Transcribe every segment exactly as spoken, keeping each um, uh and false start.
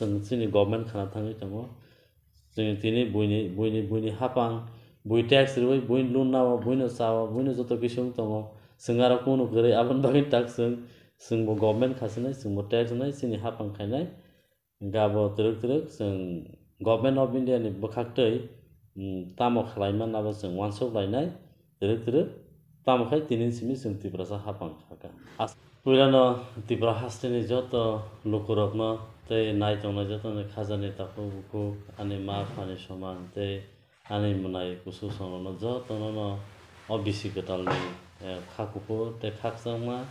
Chwng chini government khana thangwi tongo. Chwng tini buini, buini, buini hapang, bui tax rwui, buini loan nao, buino chao, buino joto kisi wng tongo. Chwng aro kunu kwrwi aboni bagwi tak chwng, chwngbo government kha sinai, chwngbo tax wnai, chini hapang khainai. Hingkhe abo twrwk twrwk chwng Government of India ni bwkhaktwi, mm, tamo khlai man abo chwng uansuk lainai twrwk twrwk. Tamo khai tini simi chwng Tiprasa hapang kha kha. As-, puilano Tipra hasteni joto lukurokno tei nai tongnai jotoni khajani takhuk bukhuk, ani ma phani soman tei ani mwnai kusu songrokno jotono no o bisi kwtalni, eh, kha kuphur tei khakchangma,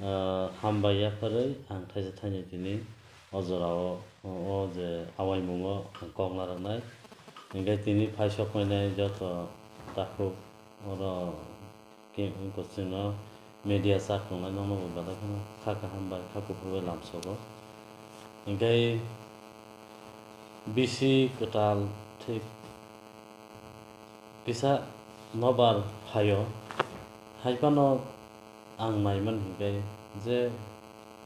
eh, hambai yapharwi ang thaisa thaini tini o jorao, o, o je awaimungo ang kok narwknai. Hingkhe tini phaisok painai joto takhuk oro Khe wngkha chwngno media chak tongnai nokno bo belai kheno kha kaham bai kha kuphur bai lamsogo. Hinkhe bisi kwtal thik kisa nobar phaio, hai phano ang naiman hinkhe je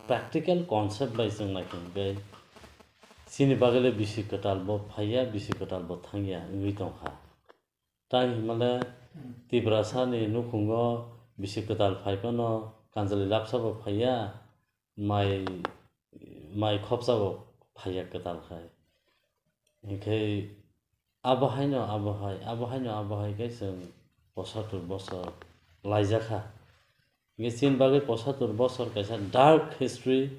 practical concept bai chwng naikha hinkhe chini bagwi le bisi kwtal bo phaiya, bisi kwtal bo thangya wngwi tongkha. Tai himale Tiprasani nukhungo bisi kwtal phai phano kanjali lapsa bo phaiya, mai, mai khopsa bo phaiya kwtal khai. Hinkhe abo haino abo hai, abo haino abo hai khe chwng posatur bosor laijakha. Hinkhe chini bagwi posatur bosor kaisa dark history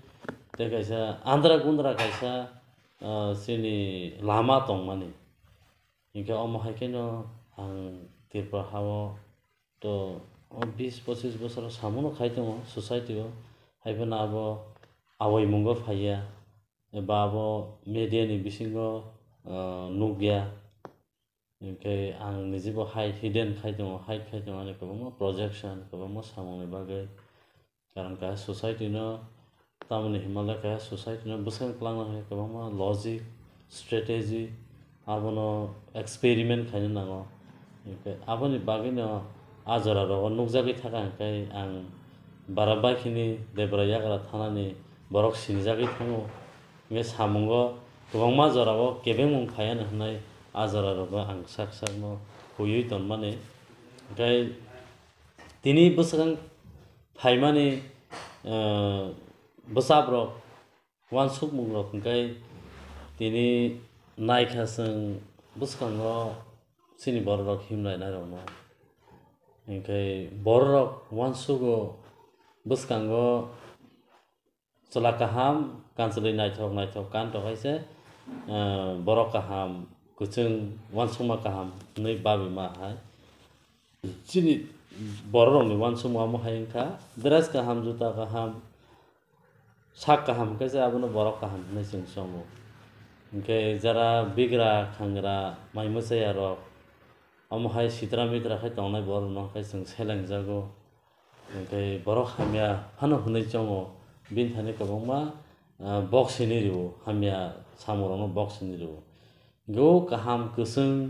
tei kaisa andra gundra kaisa, ah, chini lama tongmani. Hinkhe omo hai kheno ang Tripura hao to o bis pochis bosor samono khai tongo society o, hai phano abo awaimungo phaiya eba abo media ni bisingo, ah, nukya. Hinkhe ang nijibo hide, hidden khai tongo, hide khai tongo ani kwbangma projection, kwbangma samungni bagwi. Karon kaisa society no, tamoni himale kaisa society no bwswk kwlangna hai kwbangma logic, strategy, abono experiment khaina nango. Hinkhe aboni bagwino a jora rogo nukjagwi thaka hinkhe ang bara bai khini Debra yagra thanani borok sinijagwi thango. Hinkhe samungo kwbangma jorao kebengmung phaiya hinwi a jora rogo ang sak sakno huiwi tonmani. Hinkhe tini bwswkang phaimani, eh, bwsaprok, uansukmungrok hinkhe tini naikha chwng bwskango chini bororok himlainairokno. Hinkhe bororok uansugo bwskango chwla kaham, kanchwlwi naithok naithok kan tongkhaise, eh, borok kaham, kwchwng uansukma kaham hinwi babi ma hai. Chini bororokni uansukma omo hai wngkha, dress kaham, juta kaham, sak kaham hwnkhe se abono borok kaham hinwi chwng chongo. Hinkhe jara bigra khangra mai mwchayarok, omo hai sitra mitra khai tongnai borokno khe chwng selengjago. Hinkhe borok hamya phano hwnwi chongo, bini thani kwbangma, ah, bok sini rwo, hamya samungrokno bok sini rwo. Hinkhe o kaham kwchwng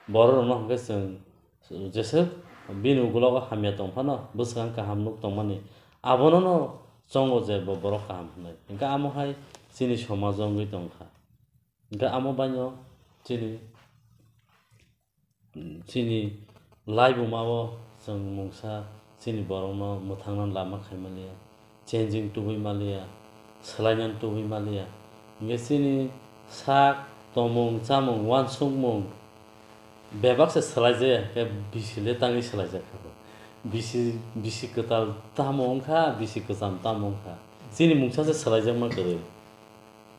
bororokno hwnkhe chwng jeswk bini ukulogo hamya tong phano bwswkang kaham nuk tongmani, abonono chongo je bo borok kaham hwnwi. Hinkhe amo hai chini somajo wngwi tongkha. Hinkhe amo baino chini chini laibuma o chwng mungsa chini borokno mwthangna lama khai maliya, changing tubui maliya, swlainani tubui maliya. Hinkhe chini sak, tomung, chamung, uansukmung bebak se swlaijaya, khe bisi le tangwi swlaijak kha bo. Bisi, bisi kwtal tamo wngkha, bisi kwcham tamo wngkha. Chini mungsa se swlaijakma kwrwi.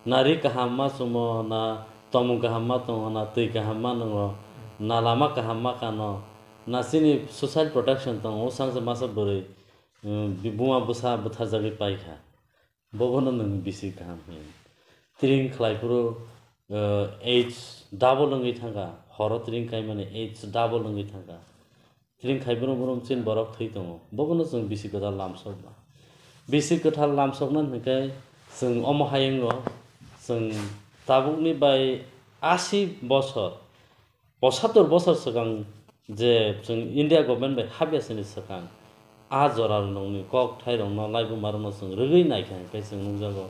Na ri kaham ma chumo, na tomung kaham ma tongo, na twi kaham ma nwngo, na lama kaham ma kano, na chini social protection tongo, o sangsa masa bwrwi, um, bi-, buma bwsa bwtharjagwi paikha. Bobono nwng bisi kaham hwnwi. Tring khlai phuru, uh, age double wngwi thangkha, horo tring kaimani age double wngwi thangkha. Tring khai brum brum chini borok thwi tongo. Bobono chwng bisi kwtal lamsokma. Bisi kwtal lamsokna hinkhe chwng omo hai wngo, chwng tabukni bai asi bosor, posatur bosor swkang je chwng India government bai hapya sini swkang, a jora rwnokni kok thairokno laibumarokno chwng rwgwi naikha hinkhe chwng nukjago.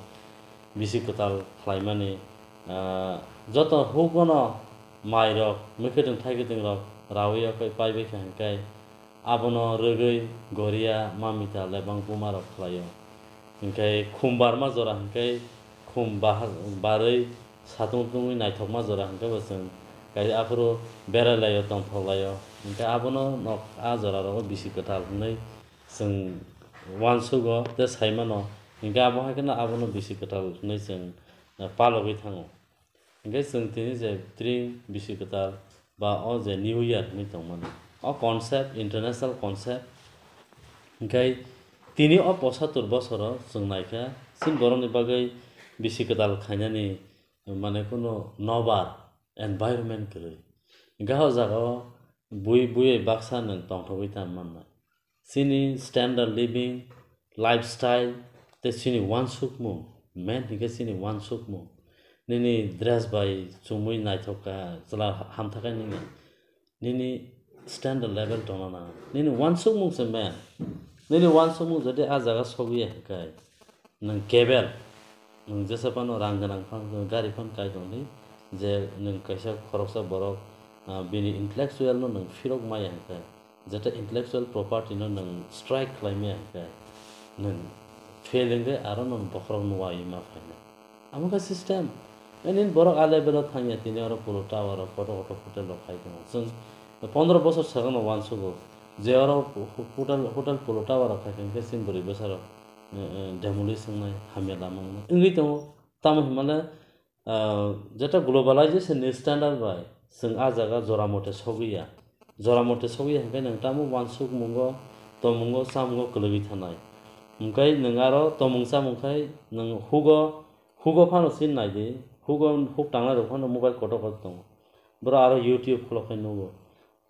bisi kwtal khlaimani, ah, joto hugono mairok, mwkhwtwng thaikitwng rok rawi yakhai paibai kha hwnkhe, abono rwgwi goria mamita lebang bumarok khlaio. Hwnkhe khum barma jora hwnkhe khum bahar-, barwi satung tungwi naithokma jora hwnkhe bo chwng kai aphuru berai laio, tongthok laio. Hwnkhe abono nok a jora rogo bisi kwtal hwnwi chwng uansugo tei sai mano. Hwnkhe abo hai kheno abono bisi kwtal hwnwi chwng, eh, palogwi thango. Hwnkhe chwng tini je tring bisi kwtal ba o je New Year hwnwi tongmani, o concept, international concept. Hwnkhe tini o posatur bosoro chwng naikha, chini borokni bagwi bisi kwtal khainani, mane, kunu nobar environment kwrwi. Hwnkhe o jagao bui, buiwi baksa nwng tongthogwi ta mannai. Chini standard living, lifestyle, tei chini uansukmung, main hwnkhe chini uansukmung. Nini dress bai chumui naithok kha, chwla hamthakhe nini, nini standard level tongna nango. Nini uansukmung se main. Nini uansukmung jodi a jaga sogwi ya hwnkhe, nwng kebel, nwng jesa phano rang gwnang phano, nwng gari phano kai tongdi, je nwng kaisa khoroksa borok, ah, bini intellectual no nwng phirok maya hwnkhe, jeta intellectual property no nwng strike khlai maya hwnkhe, nwng fail hwnkhe aro nwng bokhorok nuwaiwi ma phainai. Amo khe system. E nini borok a level o thangya, tini oro Polo Tower o kotor kotor hotel rok khai tongo. Chwng pondro bosor swkang no uansugo je oro hotel, hotel Polo Tower rok khai khe chini bwrwi bwsa rok, eh, eh, demolish wngnai, hamya lama wngnai wngwi tongo. Tamo hinmale, ah, jeta globalization ni standard bai chwng a jaga jora mote sogwi ya. Jora mote sogwi ya hwnkhe nwng tamo uansukmungo, tomungo, chamungo kwlwgwi thanai. Hwnkhe nwng aro tomung chamung khai nwng hugo, hugo phano sin nai di, hugo huk tangnai rok phano mobile kotor kotor tongo. Boro aro YouTube khulok khai nugo.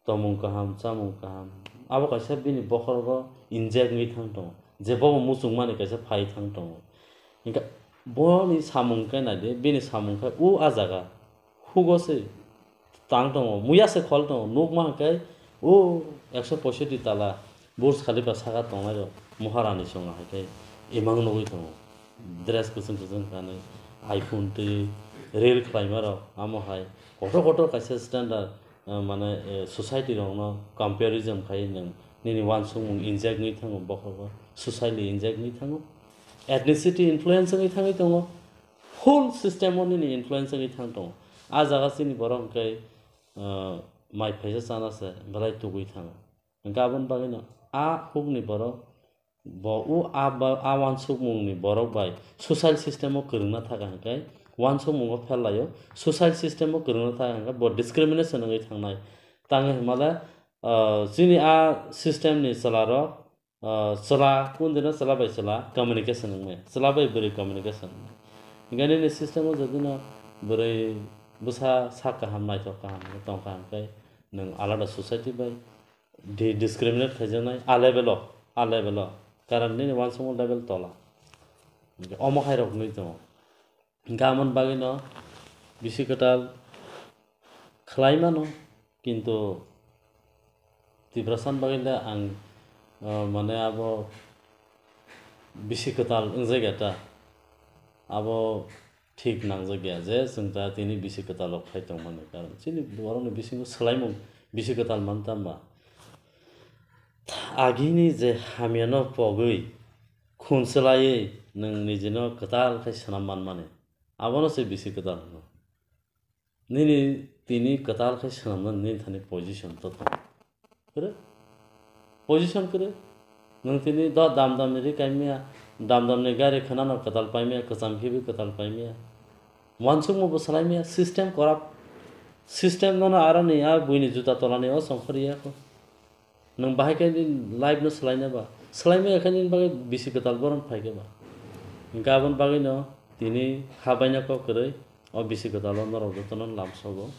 Tomung kaham, chamung kaham. Abo kaisa bini bokhorogo injek wngwi thang tongo. Je bobo muchungmani kaisa phai thang tongo. Hwnkhe boni samung khe nai di, bini samung khe o a jaga. Hugo se tang tongo, muya se khol tongo, nukma hwnkhe o ekso poishotti tala Burj Khalifa saka tongnai rok Maharani songa hai khe imang nugwi tongo. Dress kwchwng kwchwng kanwi, iPhone twi reel khlaima rok, amo hai kotor kotor kaisa standard, eh, mane, eh, society rokno comparison khai nwng nini uansukmung injek wngwi thango, bokhorok socially injek wngwi thango, ethnicity influence wngwi thangwi tongo, whole system o nini influence wngwi thang tongo. A jaga chini borok hwnkhe, eh, mai phaisa chana se belai tugwi thango. Hwnkhe aboni bagwino a hukni borok bo o a ba, a uansukmungni borok bai social system o kwrwngna thaka hwnkhe uansukmungo fail laio, social system o kwrwngna thaka hwnkhe bo discrimination wngwi thangnai. Tangwi hwnmale, ah, chini a system ni chwla rok, ah, chwla, kundino chwla bai chwla communication wngmaya, chwla bai bwrwi communication wngmaya. Hwnkhe nini system o jodi no bwrwi bwsa sak kaham, naithok kaham, tong kaham khe nwng alada society bai di-, discriminate khaijaknai a level o, a level o, karon nini uansukmung level tola. Omo hai rok wngwi tongo. Hwnkhe amoni bagwino bisi kwtal khlai mano, kintu Tiprasani bagwi le ang, uh, mane abo bisi kwtal wngjakya ta, abo thik nangjakya je chwng ta tini bisi kwtal rok khai tongmani, karon chini borokni bisingo swlaimung bisi kwtal man tamba. Agini je hamyano pogwi khun swlaiwi nwng nijino kwtal khe swnam manmani, abono se bisi kwtal hwno. Nini tini kwtal khe swnamnani nini thani position to tongo. Kwrwi? Position kwrwi? Nwng tini do dam damni ri kaimya, dam damni gari khwnano kwtal paimya, kwcham khibi kwtal paimya. Uansukmung bo swlaimya, system corrupt. System nono aroni a buini juta tolani o songkhor ya kho. Nwng bahai khe nini life no swlaina ba? Swlaimaya khe nini bagwi bisi kwtal borom phai khe ba? Hwnkhe aboni bagwino tini ha baina kok kwrwi o bisi kwtalo norok jotono lamsogo.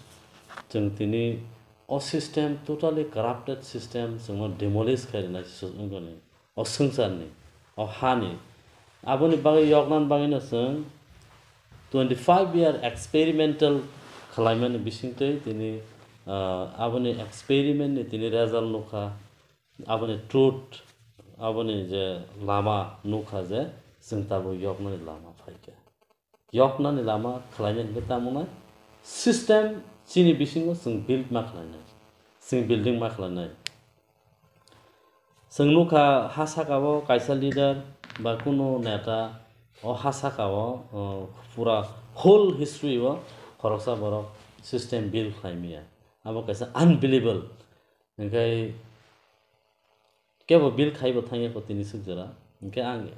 Chwng tini o system, totally corrupted system, chwngno demolish khai rwnai se wngkha ni. O swngcharni, o hani. Aboni bagwi yoknani bagwino chwng twenty five year experimental khlaimani bisingtwi tini, ah, aboni experiment ni tini result nukha, aboni truth, aboni je lama nukha je chwng tabuk yoknani lama phaikha. yoknani lama khlainai hwnkhe tamo nai system chini bisingo chwng build ma khlainai, chwng building ma khlainai. Chwng nukha ha saka o kaisa leader ba kunu neta o ha saka o, uh, pura whole history o khoroksa borok system build khlai maya. Abo kaisa unbelievable. Hingke kebo build khaibo thangya ko tini suk jora. Hingke ang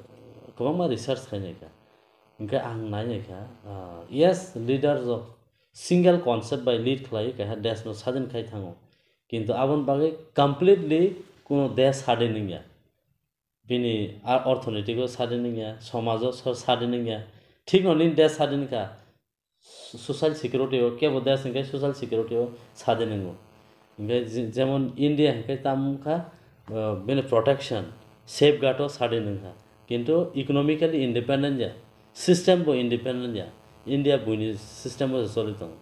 kwbangma research khainai kha. Hingke ang nainai kha, ah, yes, leader rok single concept bai lead khlai kaiha desh no sadin khai thango. Kintu aboni bagwi completely kuno desh sadin wngya. Bini a-, orthonoitiko sadin wngya, somajo so-, sadin wngya. Thik no nini desh sadin kha. Social security o, kebo desh hingke social security o sadin wngo. Hingke je-, jemon India hingke tamo wngkha, uh, bini protection, safeguard o sadin wngkha. Kintu economically independent ya, system bo independent ya, India buini system o se choli tongo.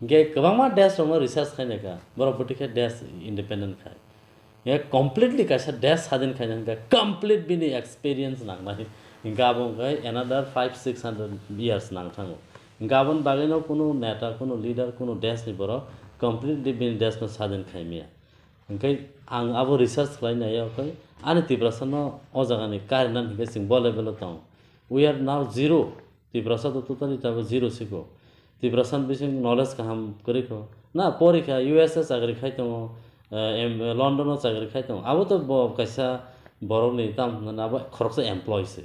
Hingke kwbangma desh rokno research khainai kha, borok bwtwi khe desh independent khai. Hingke completely kaisa desh sadin khaina hingke complete bini experience nangnai. Hingke abo hingke another five six hundred years nang thango. Hingke aboni bagwino kunu neta, kunu leader, kunu desh ni borok completely bini desh no sadin khaimaya. Hingke ang abo research khlai naiya, hingke ani Tiprasa no o jaga ni karinani hingke chwng bo level o tongo. We are now zero. Tiprasa to totally tabo zero siko. Tiprasa ni bising knowledge kaham kwrwi kho. Na, porikha U S A chakri khai tongo, eh, em, London o chakri khai tongo. Abo to bo kaisa borok ni tam hwnna abo khoroksa employee se.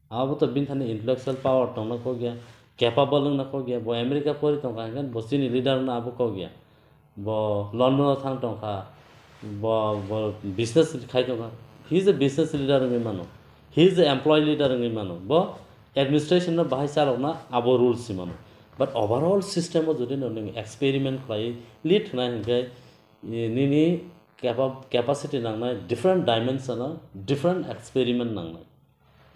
Abo to bini thani intellectual power tongna kok ya, capable wngna kok ya. Bo America pori tongkha hingkhe bo chini leader wngna abo kok ya. Bo London o thang tongkha, bo, bo business khai tongkha. He is a business leader wngwi mano. He is a employee leader wngwi mano. Bo administration no bahai chalokna abo rules si mano. But overall system o jodi no nwng experiment khlai lead khnai hwnkhe, eh, nini capa-, capacity nangnai different dimension o, different experiment nangnai.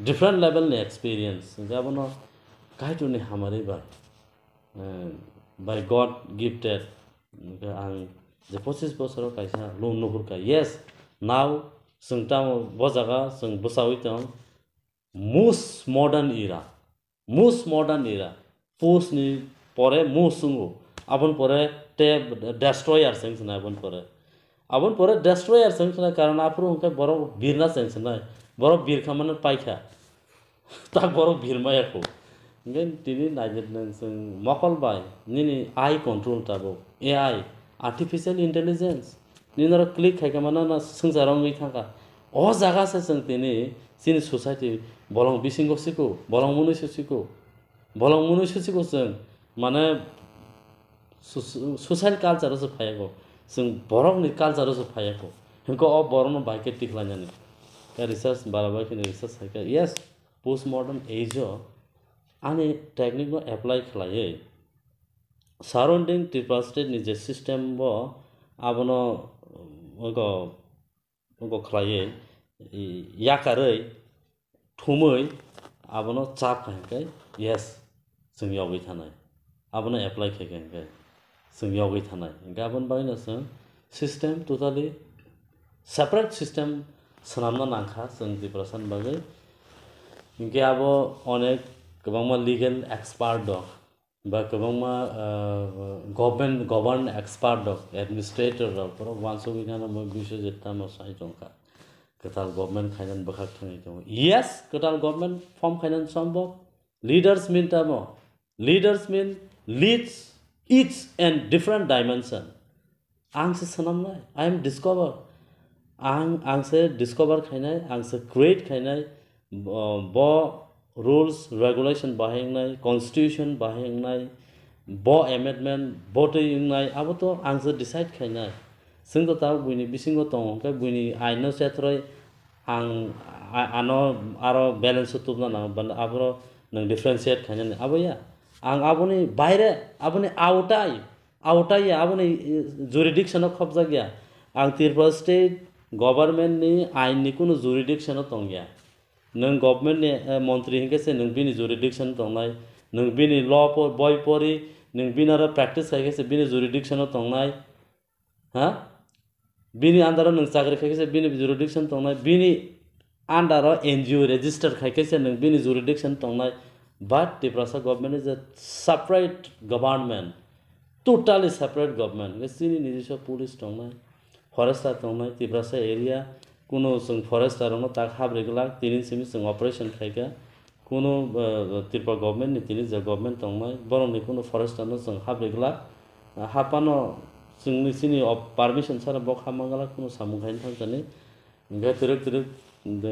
Different level ni experience. Hwnkhe abono Kaitorni hamari ba, eh, by God gifted. Hwnkhe ang je pochis bosoro kaisa loan nuhurkha. Yes, now chwng tamo bo jaga chwng bwchaui tong. Most modern era. Most modern era. Post ni pore most wngo. Aboni pore te destroyer se wngkha aboni pore. Aboni pore destroyer se wngkha karon aphuru hwnkhe borok birna se wngkha. Borok birkha mano paikha. Tak borok birmaya kho. Hingke tini naijak nang chwng mokol bai nini eye control tabuk A I, artificial intelligence. Nini oro click khaikhe mano no swngchar wngwi thangkha. O jaga se chwng tini chini society bolong bisingo siko, bolong mwnwi se siko, bolong mwnwi se siko chwng mane Soc-, social culture o se phaiyago. Chwng borokni culture o se phaiyago. Hwnkhe o borokno bai khe tikhlainani. Khe research bara bai kheno research hai khe, yes, post modern age o ani technique no apply khlaiwi surrounding Tripura state ni je system bo abono, um, ogo, ogo khlaiwi, i, yakarwi, thumwi abono chap kha hwnkhe, yes, chwng yogwi thanai. Abono apply khaikha hwnkhe chwng yogwi thanai. Hwnkhe aboni bagwino chwng system totally separate system swnamna nangkha chwng Tiprasani bagwi. Hwnkhe abo onek kwbangma legal expert dong. Ba kwbangma, ah, government, govern expert rok, administrator rok, borok uansugwi nana mo bisyo je tamo sai tongkha. Kwtal government khainani bwkhak thangwi tongo. Yes, kwtal government form khainani sombob. Leaders mean tamo. Leaders mean leads each and different dimension. Ang se swnamnai, I am discover. Ang, ang se discover khainai, ang se create khainai, bo, bo rules, regulation bahai wngnai, constitution bahai wngnai, bo amendment, bo twi wngnai, abo to ang se decide khainai. Chwng to tabuk buini bisingo tongo, hwnkhe buini aino chethroi ang a-, ano aro balance o tubna nango, ban-, aboro nwng differentiate khainani. Abo ya, ang aboni baire, aboni autai, Autai ya, aboni, eh, jurisdiction o khopjak ya. Ang Tripura state government ni ain ni kunu jurisdiction o tong ya. Nwng government ni, eh, montri hinkhe se nwng bini jurisdiction tongnai. Nwng bini law po-, boi pori, nwng bini aro practice khai khe se bini jurisdiction o tongnai. Ha? Bini under o nwng chakri khai khe se bini jurisdiction tongnai. Bini under o N G O register khai khe se nwng bini jurisdiction tongnai. But Tiprasa government is a separate government, totally separate government. Hwnkhe chini nijiswa police tongnai, forester tongnai, Tiprasa area kunu chwng forester rokno tak habri glak, tini simi chwng operation khaikha, kunu, eh, Tripura government ni tini je government tongnai, borokni kunu forester no chwng habri glak, haphano chwngni chini op-, permission sara bok hapma glak, kunu samung khaina thangkani. Hingke twrwk twrwk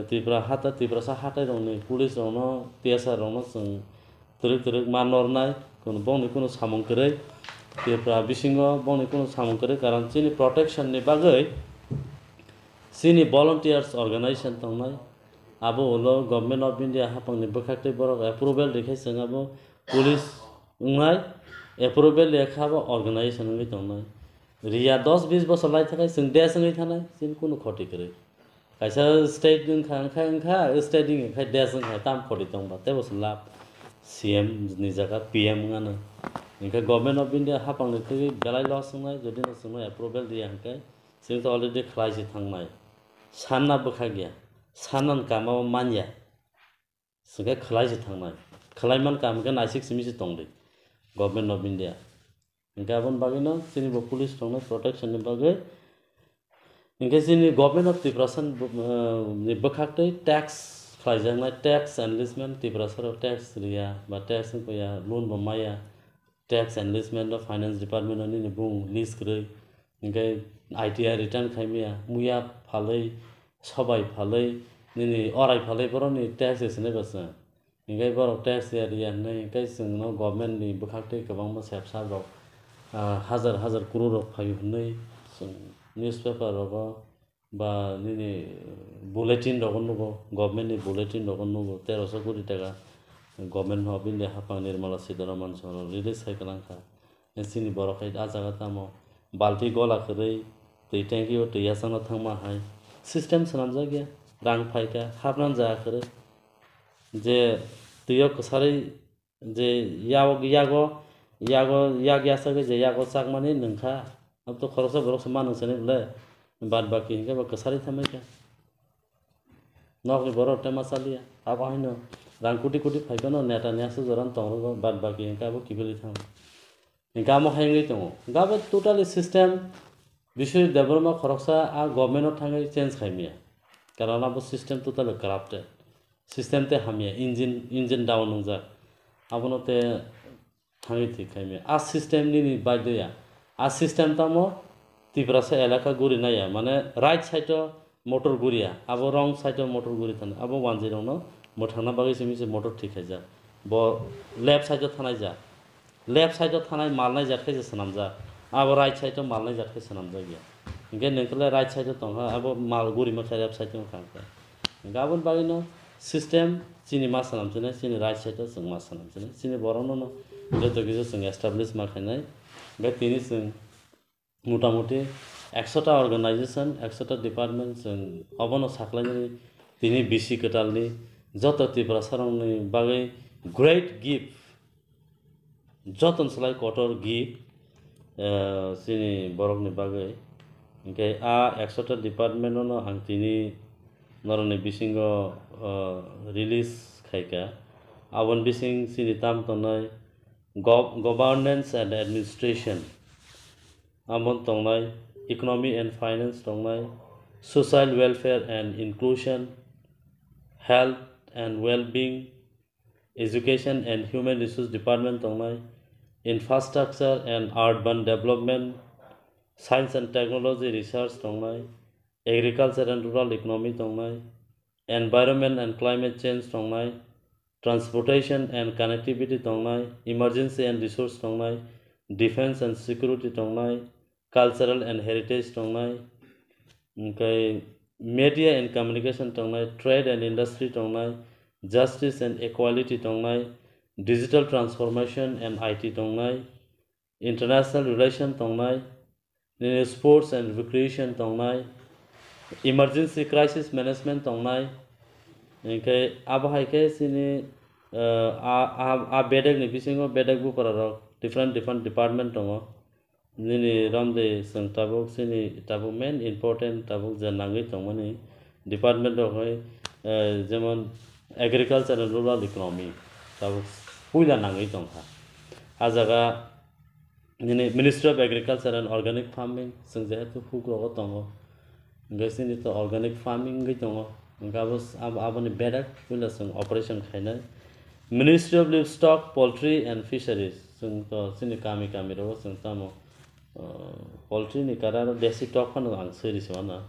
Tripura hata, Tiprasa hatai rokni police rokno, T S R rokno chwng twrwk twrwk ma nornai, kunu bongni kunu samung kwrwi. Tripura bisingo bongni kunu samung kwrwi, karon chini protection ni bagwi chini volunteers organization tongnai. Abo ulo Government of India haphangni bwkhaktwi borok approval rikhe chwng abo police wngnai, approval rikha abo organization wngwi tongnai. Riya dos bis bosor lai thakai chwng desh wngwi thanai, chini kunu khoti kwrwi. Kaisa state wngkha, wngkha, wngkha, state wngkha, desh wngkha, tam khoti tongba, tei bo se lab C M ni jaga P M wngano. Hingkhe Government of India haphangni thwi belai loss wngnai, jodi no chwngno approval diya hingkhe, chwng to already khlai se thangnai. Sanna bwkha gya, sanna ni kama o manya. Hingkhe khlai se thangnai. Khlai man kama khe naisik simi se tongdi, Government of India. Hingkhe aboni bagwino chini bo police tongnai protection ni bagwi. Hingkhe chini Government of Tiprasa ni bo-, eh, ni bwkhaktwi tax khlaijaknai, tax enlistment, Tiprasa rok tax riya ba tax wngkha ya, loan bo maya, tax enlistment o finance department o nini bung list kwrwi, hingkhe I T R return khaimaya, muya phalwi, sobai phalwi, nini orai phalwi borokni tax se swnai ba chwng. Hingkhe borok tax ya riya hwnwi hingkhe chwngno government ni bwkhaktwi kwbangma sep sap rok, ah, hajar hajar crore rok phaio hwnwi chwng newspaper rogo ba nini bulletin rogo nugo, government ni bulletin rogo nugo, teroso koti taka Government of India haphang Nirmala Sitharaman soro release khai kwlangkha. Chini borok hai ah jaga tamo balti gola kwrwi twi tanki o twi yachangna thangma hai system swnamjak ya, rang phaikha, hapna jaga kwrwi. Je twi o kwsarwi je yago, yago, yago, yak yasagwi je yago chakmani nwngkha, abo to khoroksa boroksa ma nwngsani bwle, bad baki hingke bo kwsarwi thangbaikha. Nokni borok tei ma chaliya, abo haino rang koti koti phaikano neta ni aswk jora tong rogo, bad baki hingke abo kiphilwi thango. Hingke amo hai wngwi tongo. Hingke abo totally system Biswajit Debbarma khoroksa a government o thangwi change khaimaya. Karon abo system totally corrupted. System tei hamya, engine, engine down wngjak. Abono tei thangwi thik khaimaya. A system nini baidya. A system tamo Tiprasa elaka guri naiya. Mane right side o motor guriya, abo wrong side o motor guri thani, abo wanjwi rokno mwthangna bagwi simi se motor thik khaijak. Bo left side o thanai jak, left side o thanai mal nai jat khe se swnamjak, abo right side o mal nai jat khe swnamjak ya. Hinkhe nwng khe le right side o tongkha, abo mal guri mankha left side o wngkha hinkhe. Hinkhe aboni bagwi no system chini ma swnam sinai, chini right side o chwng ma swnam sinai, chini borok no no joto kisa chwng establish ma khainai. Hinkhe tini chwng Motamuti ekshota organization, ekshota department chwng obono saklainani tini bisi kwtalni joto Tiprasarokni bagwi great gift, joton slai kotor gift, eh, chini borokni bagwi. Hinkhe a ekshota department-ono ang tini norokni bisingo, eh, release khaikha. Aboni bising chini tam tongnai gov-, governance and administration. Amo tongnai economy and finance tongnai, social welfare and inclusion, health and well-being, education and human resource department tongnai, infrastructure and urban development, science and technology research tongnai, agriculture and rural economy tongnai, environment and climate change tongnai, transportation and connectivity tongnai, emergency and resource tongnai, defense and security tongnai, cultural and heritage tongnai, hinkhe media and communication tongnai, trade and industry tongnai, justice and equality tongnai, digital transformation and I T tongnai, international relation tongnai, nini sports and recreation tongnai, emergency crisis management tongnai, hinkhe abo hai khe chini, eh, a, a, a bedek ni bisingo bedek bupra rok different different department tongo. Nini romde chwng tabuk chini tabuk main important tabuk je nangwi tongmani department rok hai, eh, jemon agriculture and rural economy. tabuk puila nangwi tongkha. A jaga nini Ministry of Agriculture and Organic Farming, chwng jehetu hugrogo tongo, hwnkhe chini to organic farming wngwi tongo, hwnkhe abo, abo, aboni bedak puila chwng operation khainai. Ministry of Livestock, Poultry and Fisheries, chwng to chini kami kami rogo chwng tamo, uh, poultry ni kara aro desi tok phano ang swi risi mano.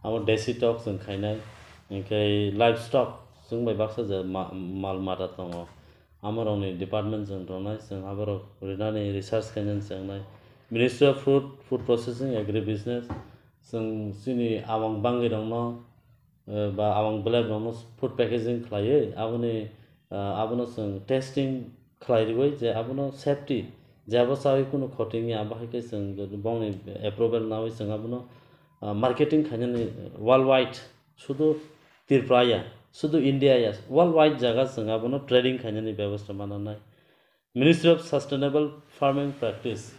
Abo desi tok chwng khainai, hwnkhe livestock chwng bai baksa je ma-, mal mata tongo. Amorokni department chwng tongnai, chwng aborok rinani research khainani chwngnai. Ministry of Food, Food Processing, Agribusiness, chwng chini abang bangwirokno, eh, ba abang belairokno food packaging khlaiwi aboni, eh, abono chwng testing khlai riwi je abono safety, je abo chawi kunu khoti wngya, abo hai khe chwng bongni approval nawi chwng abono, ah, marketing khainani worldwide, sudu Tripura ya, sudu India ya, worldwide jaga chwng abono trading khainani bebosta mananai. Ministry of Sustainable Farming Practice,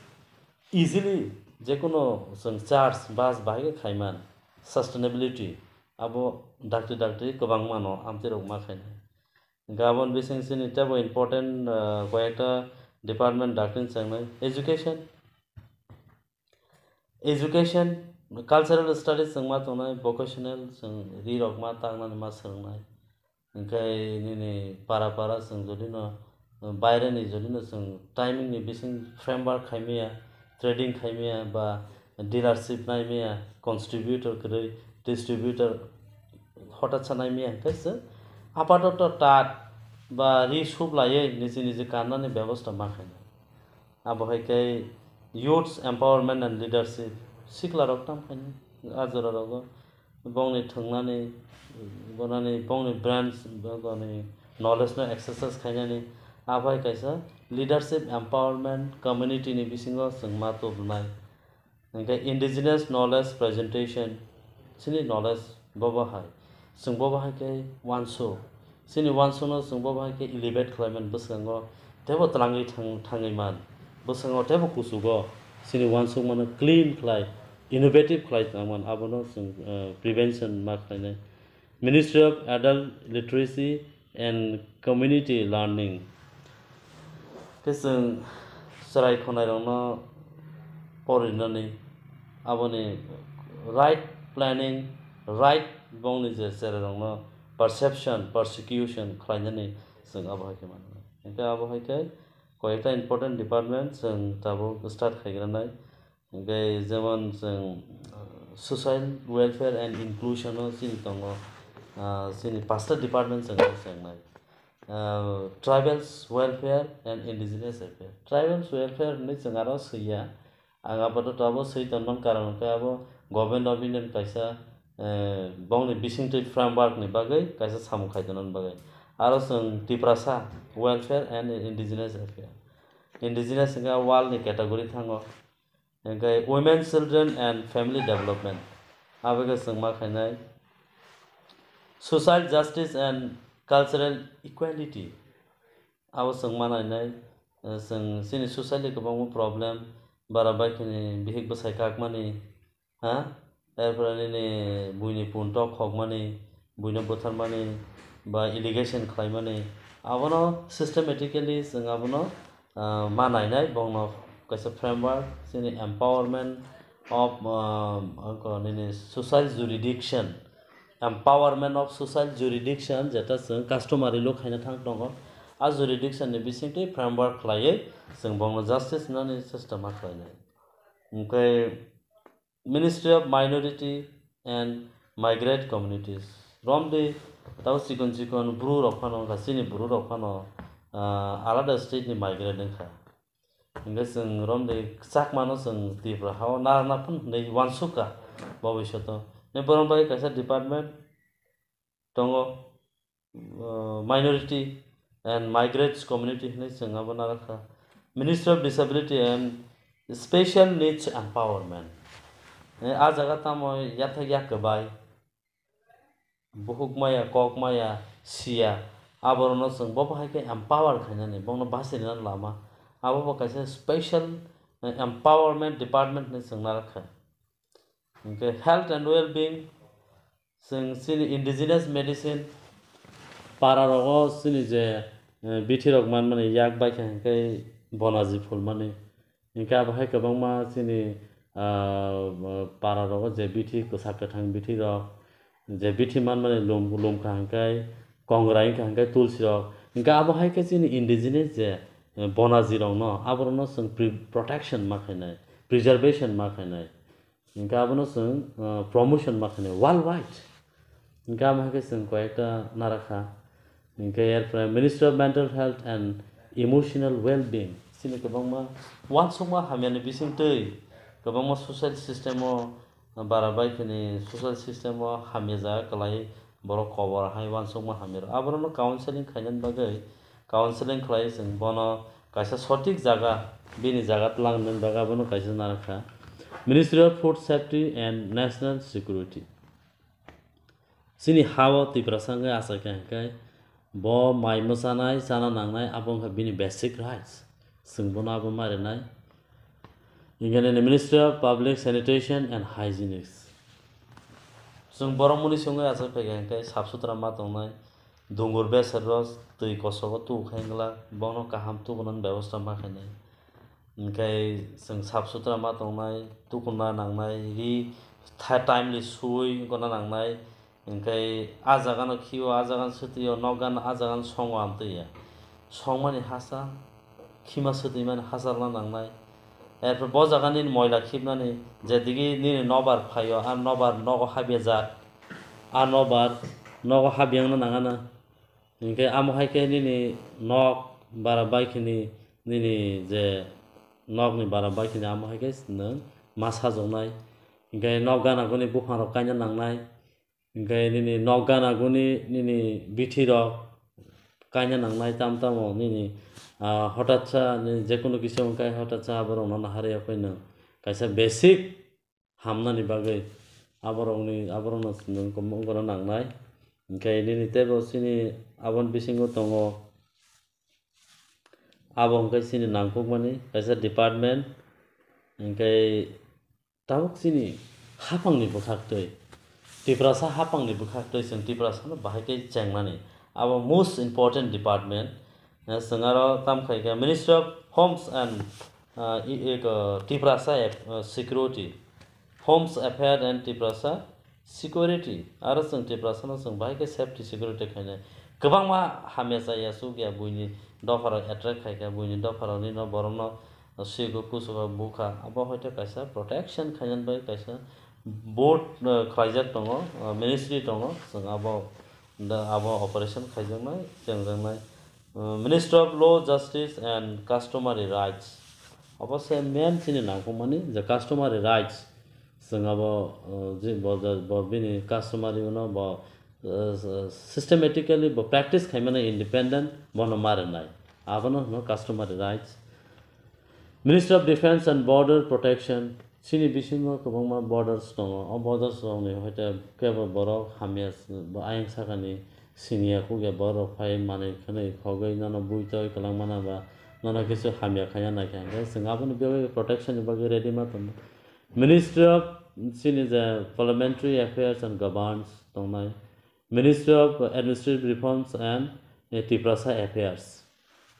easily jekono chwng charge bas bahai khe khaiman, sustainability abo dakti dakti kwbangmano amtwirok ma khainai. Hwnkhe aboni bising chini teibo important, ah, koyekta department dakti chwngnai. Education, education, cultural studies chwng ma tongnai, vocational chwng rirok ma tangnani ma swrwngnai. Hwnkhe nini para para chwng jodino, baireni jodino chwng timing ni bising framework khaimaya, trading khaimaya ba dealership naimaya, contributor kwrwi, distributor hotat sa naimaya hwnkhe chwng apatoto tat ba ri sup laiwi niji niji kannani bebosta ma khainai. Abo hai khe youths empowerment and leadership, siklarok tam khainai a jora rogo. Bongni thwngnani, bonani, bongni brains, bongni knowledge no exercise khainani, aphai kaisa leadership empowerment community ni bisingo chwng ma tubunai. Hwnkhe indigenous knowledge presentation, chini knowledge bobo hai, chwng bobo hai khe uansuk, chini uansukno chwng bobo hai khe elevate khlaimani bwskango teibo twlangwi thang-, thangwi man. Bwskango teibo kuchugo chini uansukmano clean khlai, innovative khlai tongman, abono chwng, eh, prevention ma khlainai. Ministry of Adult Literacy and Community Learning. Khe chwng chwrai khwnairokno porinani, aboni right planning, right bongni je cherairokno perception, persecution khlainani chwng abo hai khe mano. Hwnkhe abo hai khe koyekta important department chwng tabuk start khaigranai. Hwnkhe jemon chwng, uh, social welfare and inclusion o chini tongo, uh, chini pasta department chwng chengnai. Uh, tribals welfare and indigenous welfare. Tribals welfare hinwi chwng aro swiya. Ang apatot abo swi tonmani karon hwnkhe abo Government of India ni kaisa, eh, bongni bisingtwi framework ni bagwi kaisa samung khai tonmani bagwi. Aro chwng Tiprasa welfare and indigenous welfare. Indigenous hwnkhe world ni category thango. Hwnkhe women, children and family development. Abo khe chwng ma khainai social justice and cultural equality. Abo chwng ma nainai, eh, chwng chini society kwbangma problem, bara bai khini bihik bwsai kakmani, ha? Erpore nini buini pun tok khokmani, buino butharmani, ba allegation khlaimani, abono systematically chwng abono, ah, ma nainai, bongno kaisa framework, chini empowerment of, ah, nini social jurisdiction, empowerment of social jurisdiction, jeta chwng customary law khaina thang tongo, a jurisdiction ni bisingtwi framework khlaiwi chwng bongno justice wnani chesta ma khlainai. Hwnkhe Ministry of Minority and Migrant Communities. Romdi tabo chikon chikon bru rok phano wngkha, chini bru rok phano, ah, alada state ni migrant wngkha. Hwnkhe chwng romdi Chakmano chwng Tripura hao narwkna phano hinwi uansukha bobishoto. Ni borok bai kaisa department tongo, uh, Minority and Migrants Community hinwi chwng abo narwkha. Ministry of Disability and Special Needs Empowerment. Eh, a jaga tamo yathek yak kwbai, buhuk maya, kok maya, siya, aborokno chwng bo bahai khe empower khainani, bongno bachirina lama. Abo bo kaisa special, eh, empowerment department hinwi chwng narwkha. Hwnkhe health and well-being, chwng chini indigenous medicine, para rogo chini je eh, bithi rok manmani yak bai kha hwnkhe bonaji phulmani. Hwnkhe abo hai kwbangma chini, ah, para rogo je bithi kwchak kwthang bithi rok, je bithi manmani lum, lum kha hwnkhe kongrai wngkha hwnkhe tulsi rok. Hwnkhe abo hai khe chini indigenous je, eh, bonaji rokno aborokno chwng pre-, protection ma khainai, preservation ma khainai. Hwnkhe abono chwng, uh, promotion ma khainai worldwide. Hwnkhe amo hai khe chwng koyekta narakha. Hwnkhe erpore Ministry of Mental Health and Emotional Well-being. Chini kwbangma uansukma hamyani bisingtwi kwbangma social system o bara bai khini social system o hamya jaga kwlai borok kobor hai uansukma hamya rok. Aborokno counseling khainani bagwi counseling khlai chwng bono kaisa sotik jaga, bini jaga twlang nani bagwi abono kaisa narakha. Ministry of Food Safety and National Security. Chini ha-o Tiprasa wngwi achaikha hwnkhe bo mai mwchanai, chana nangnai, abo wngkha bini basic rights. Chwng bono abo ma rwnai. Hwnkhe nini Ministry of Public Sanitation and Hygienics. Chwng borok muni songwi achai phaikha hwnkhe sap sutra ma tongnai, dungur beser rok twi kosogo tubu khe wngla, bono kaham tubunani bebosta ma khainai. Hwnkhe chwng sap sutra ma tongnai, tukunna nangnai, ri tha-, timely sui wngkona nangnai. Hwnkhe ah jagano khio, ah jagano swtwio, nok gana ah jagano songo amtwi ya. Songmani hachal, khima swtwimani hachalna nangnai. Erpor bo jaga nini moila khibnani, jedigi nini nobar phaio, ah nobar nogo habya jak, ah nobar nogo habyangna nangana. Hwnkhe amo hai khe nini nok bara bai khini, nini je nokni bara bai khini amo hai khe nwng ma sajoknai. Hwnkhe nok gana guni buphang rok kaina nangnai. Hwnkhe nini nok gana guni nini bithi rok kaina nangnai, tam tamo nini, ah, hotatsa nini jekunu kisa wngkha hotatsa aborokno naharwi ya phai nwng kaisa basic hamnani bagwi aborokni, aborokno nwng wngkona nangnai. Hwnkhe nini teibo chini aboni bisingo tongo, abo hwnkhe chini nangkukmani kaisa department, hwnkhe tabuk chini haphangni bwkhaktwi, Tiprasa haphangni bwkhaktwi chwng Tiprasano bahai khe chengnani. Abo most important department. Eh, chwng aro tam khai khe Ministry of Homes and, ah, i-, i-, ko, Tiprasa Af-, ah, Security, Homes Affair and Tiprasa Security. Aro chwng Tiprasano chwng bahai khe safety security khainai. Kwbangma hamya chaya chukya buini dopharok attract khai kha, buini dopharokni no borokno swigo kuchugo bukha. Abo hoite kaisa protection khainani bai kaisa board, eh, khlaijak tongo, eh, ministry tongo. Chwng abo, da, abo operation khaijaknai, chengjaknai. Eh, Ministry of Law, Justice and Customary Rights. Abo se main chini nangkukmani je customary rights. Chwng abo, eh, je bo, bo bini customary uno bo, eh, systematically bo practice khaimani independent bono ma rwnai. Abono hwno customary rights. Ministry of Defense and Border Protection, chini bisingo kwbangma borders tongo. O borders rokni hoite kebo borok hamya s-, bo ayang sakani siniya kukya borok phai manwi khwnwi khogwi nono buitoi kwlangmana ba nono kisu hamya khaina naikha hwnkhe chwng aboni bagwi protection ni bagwi ready ma tongo. Ministry of chini je Parliamentary Affairs and Governance tongnai, Ministry of Administrative Reforms and, eh, Tiprasa Affairs.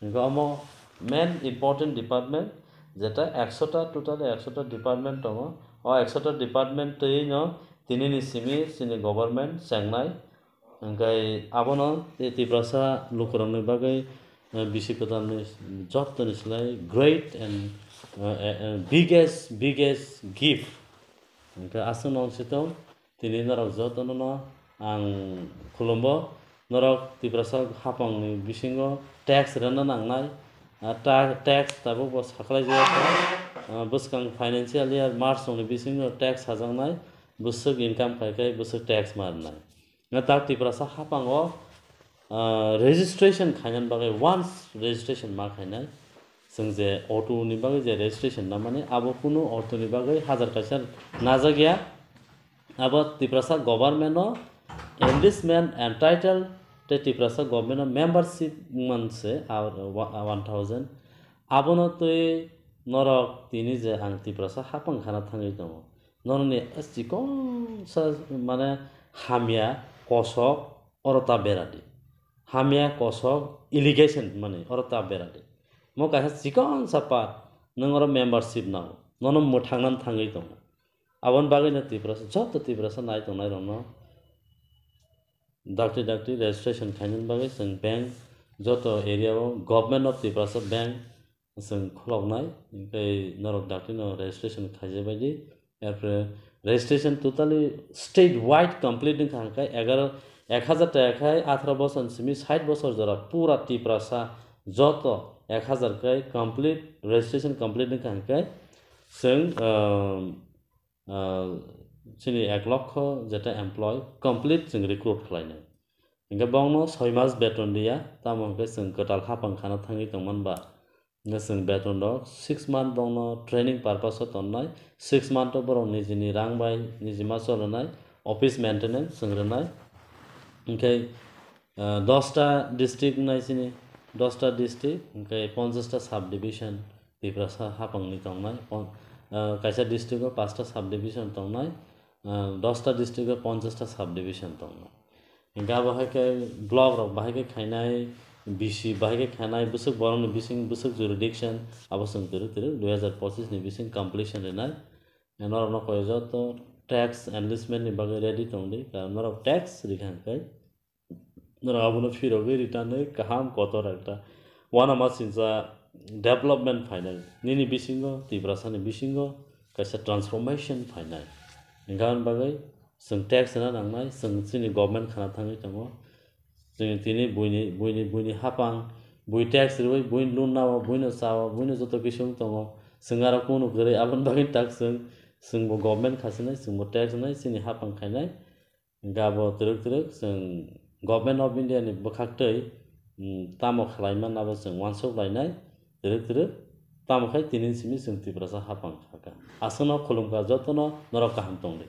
Hingke omo main important department, jeta ekshota, total ekshota department tongo. O ekshota department twi no tini ni simi chini government chengnai. Hingke abono Tiprasa lukurokni bagwi, eh, bisi kwtalni jottoni slai great and, eh, eh, eh, biggest, biggest gift. Hingke aswk nong sitong. Tini norok jotono no ang khulumbo, norok Tiprasa haphangni bisingo tax rwna nangnai. Ah, ta-, tax tabuk bo sakhlai jagao, ah, bwskang financial year March ni bisingo tax sajaknai, bwswk income khai khai bwswk tax ma rwnai. Na tak Tiprasa haphango, ah, registration khainani bagwi, once registration ma khainai, chwng je auto ni bagwi je registration namani, abo kunu auto ni bagwi hajar kaisa najak ya. Abo Tiprasa government no enlistment and title tei Tiprasa government no membership wngman se, ah, wa-, one thousand. Abono twi norok tini je ang Tiprasa haphang khana thangwi tongo. Norokni chikon sa mane hamya kosok oro ta beradi. hamya kosok allegation hwnmani oro ta beradi. Mo kaisa chikonsa part, nwng oro membership nango, nono mwthangnan thangwi tongo. Aboni bagwino Tiprasa, joto Tiprasa nai tongnairokno dakti dakti registration khainani bagwi chwng bank, joto area o Government of Tiprasa Bank chwng khuloknai, tei norok daktino registration khaijakbaidi. Erpore registration totally state wide complete wngkha hwnkhe egaro, ek hazar ta khai atharo bosor simi sait bosor jora pura Tiprasa joto ek hazar khai complete, registration complete wngkha hwnkhe chwng, ah, ah, chini ek lokho jeta employee complete chwng recruit khlainai. Hingke bongno soi mas beton riya, tamo hingke chwng kwtal hapang khana thangwi tongman ba. Hingke chwng beton rok six month bongno training purpose o tonnai, six month o borok nijini rang bai niji ma chol rwnai, office maintenance chwng rwnai. Hingke, ah, dosta district nai chini, dosta district, hingke ponchash ta sub division Tiprasa hapangni tongnai, pon-, ah, kaisa district o pasta sub division tongnai, ah, dosta district o ponchash ta sub division tongnai. Hingke abo hai khe block rok bahai khe khainai, B C bahai khe khainai, bwswk borokni bising bwswk jurisdiction, abo chwng twrwk twrwk dui hazar pochisni bising completion rwnai. Norokno koi joto tax enlistment ni bagwi ready tongdi, karon norok tax rikha hwnkhe norok abono phirogwi return wi kaham kotor ekta uanama sincha development phainai. Nini bisingo, Tiprasani bisingo kaisa transformation phainai. Hingke aboni bagwi chwng tax rwna nangnai, chwng chini government khana thangwi tongo. Chwng tini buini, buini, buini hapang, bui tax rwui, buini loan nao, buino chao, buino joto kisu wng tongo. Chwng aro kunu kwrwi, aboni bagwi tak chwng, chwngbo government khasinai, chwngbo tax rwnai, chini hapang khainai. Hingke abo twrwk twrwk chwng Government of India ni bwkhaktwi, mm, tamo khlai man abo chwng uansuk lainai, twrwk twrwk tamo khai tini simi chwng Tiprasa hapang kha kha. Aswkno khulumkha jotono, norok kaham tongdi.